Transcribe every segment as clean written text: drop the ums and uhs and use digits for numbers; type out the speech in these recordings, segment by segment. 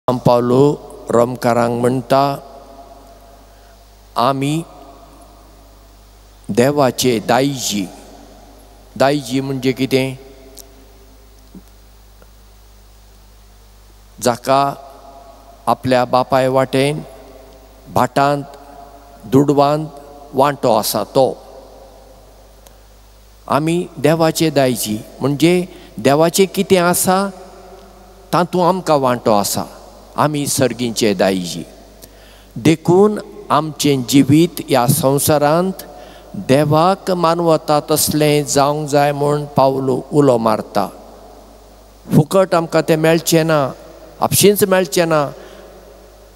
पावलो रोमकारांक म्हणटा, आमी देवाचे दायजी. दायजी म्हणजे कितें? जाका आपल्या बापाय वाटेन भाटांत दुडवांत वांटो आसा तो. आमी देवाचे दायजी म्हणजे देवाचें कितें आसा तातूंत आमकां वांटो आसा. आमी सर्गींचे दायजी. देखून आमचें जिवीत ह्या संवसारांत देवाक मानवता तसलें जावंक जाय म्हूण पावलो उलो मारता. फुकट आमकां तें मेळचें ना, आपशींच मेळचें ना.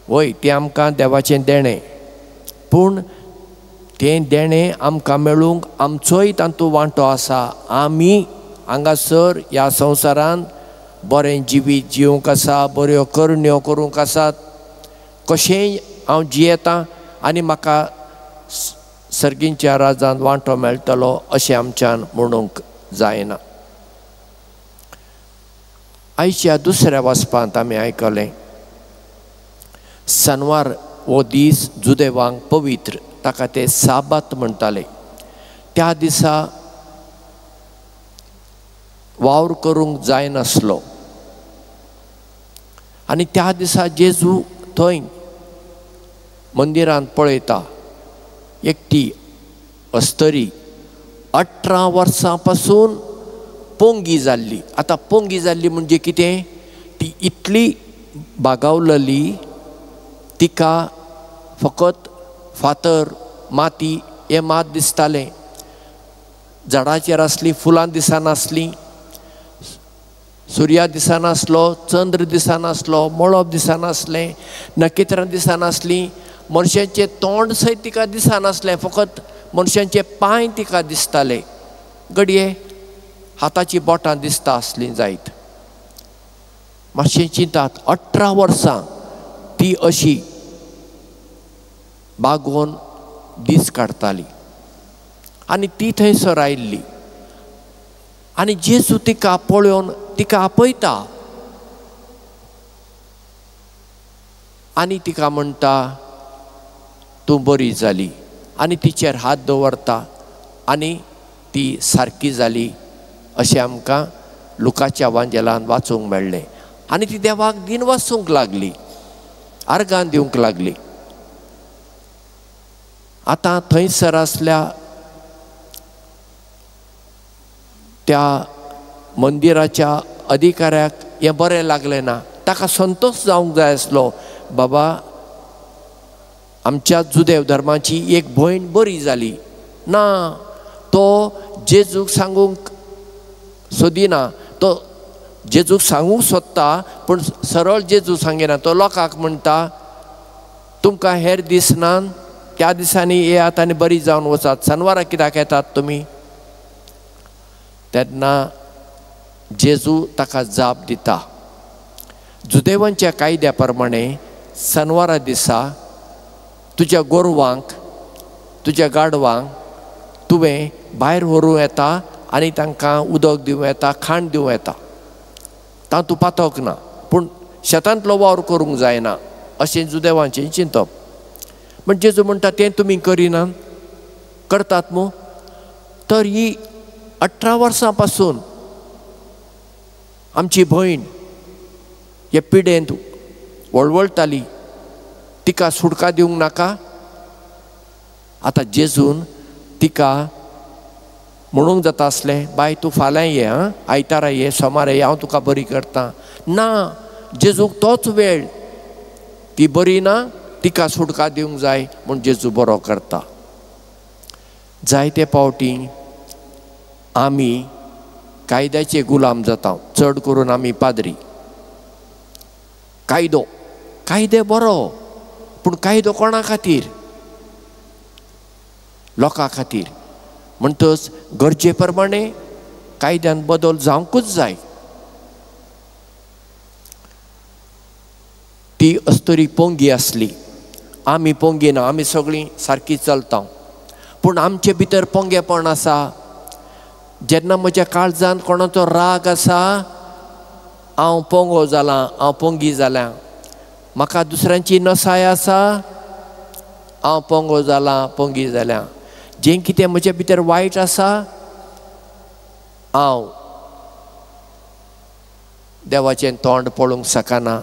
वय, तें आमकां देवाचें देणें, पूण तें देणें आमकां मेळूंक आमचोय तातूंत वांटो आसा. आमी हांगासर ह्या संवसारांत बरें जिवीत जिवंक आसा, बऱ्यो करण्यो करूंक आसात. कशेंय हांव जियेतां आनी म्हाका सर्गींच्या राजांत वांटो मेळटलो अशें आमच्यान म्हणूंक जायना. आयच्या दुसऱ्या वाचपांत आमी आयकलें, सनवार हो दीस जुदेवांक पवित्र, ताका ते साबात म्हणटाले. त्या दिसा वावर करूंक जायनासलो आनी त्या दिसा जेजू थंय मंदिरांत पळयता एकटी अस्तरी 18 वर्सां पासून पोंगी जाल्ली. आतां पोंगी जाल्ली म्हणजे कितें? ती इतली बागावलेली, तिका फकत फातर माती हें मात दिसतालें. झाडाचेर आसलीं फुलां दिसनासलीं, सुर्या दिसनासलो, चंद्र दिसनासलो, मळब दिसनासलें, नखेत्रां दिसनासलीं, मनशांचें तोंड सयत तिका दिसनासलें, फकत मनशांचे पांय तिका दिसताले. घडये हाताचीं बोटां दिसता आसलीं जायत. मातशें चिंतात, 18 वर्सां ती अशी बागोवन दीस काडटाली आनी ती थंयसर आयिल्ली आनी जेजू तिका पळोवन तिका आपयता आनी तिका म्हणटा, तूं बरी जाली, आनी तिचेर हात दवरता आनी ती सारकी जाली अशें आमकां लुकाच्या वांजेलान वाचूंक मेळ्ळें. आनी ती देवाक दिन वाचूंक लागली, आर्गां दिवंक लागली. आतां थंयसर आसल्या त्या मंदिराच्या अधिकाऱ्याक हें बरें लागलें ना. ताका संतोश जावंक जाय आसलो, बाबा आमच्या जुदेव धर्माची एक भयण बरी जाली. ना, तो जेजूक सांगूंक सोदिना. तो जेजूक सांगूंक सोदता पूण सरळ जेजू सांगिना. तो लोकांक म्हणटा, तुमकां हेर दीस ना, त्या दिसांनी येयात आनी बरी जावन वचात, सनवारा कित्याक येतात तुमी? तेन्ना जेजू ताका जाप दिता, जुदेवांच्या कायद्या प्रमाणे सनवारा दिसा तुज्या गोरवांक तुज्या गाडवांक तुवें भायर व्हरूं येता आनी तांकां उदक दिवं येता, खाण दिवं येता, तातूंत पातक ना, पूण शेतांतलो वावर करूंक जायना अशें जुदेवांचें चिंतप. पूण जेजू म्हणटा तें तुमी करिना, करतात मू? तर ही 18 वर्सां पासून आमची भयण हे पिडेंत वळवळटाली, तिका सुटका दिवंक नाका? आतां जेजून तिका म्हणूंक जाता आसलें, बाय तूं फाल्यां ये, आं, आयतारा ये, सोमारा ये, हांव तुका बरी करता. ना, जेजूक तोच वेळ, ती बरी ना, तिका सुटका दिवंक जाय म्हूण जेजू बरो करता. जायते पावटी आमी कायद्याचे गुलाम जाता, चड करून आमी पाद्री. कायदो, कायदे बरो, पूण कायदो कोणा खातीर? लोकां खातीर. म्हणटच गरजे प्रमाणे कायद्यान बदल जावंकूच जाय. ती अस्तुरी पोंगी आसली, आमी पोंगी ना, आमी सगळीं सारकी चलता, पूण आमचे भितर पोंगेपण आसा. जेन्ना म्हज्या काळजान कोणाचो राग आसा, हांव पोंगो जालां, हांव पोंगी जाल्यां. म्हाका दुसऱ्यांची नसाय आसा, हांव पोंगो जालां, पोंगी जाल्या। जें कितें म्हजे भितर वायट आसा हांव देवाचें तोंड पळोवंक शकना।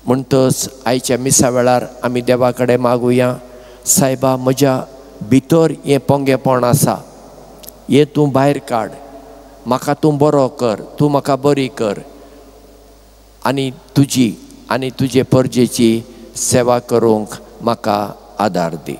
म्हणटच आयच्या मिसा वेळार आमी देवा कडेन मागुया, सायबा म्हज्या भितर हें पोंगेपण आसा, हें तूं भायर काड, म्हाका तूं बरो कर, तूं म्हाका बरी कर आनी तुजी आनी तुजे परजेची सेवा करूंक म्हाका आदार दी।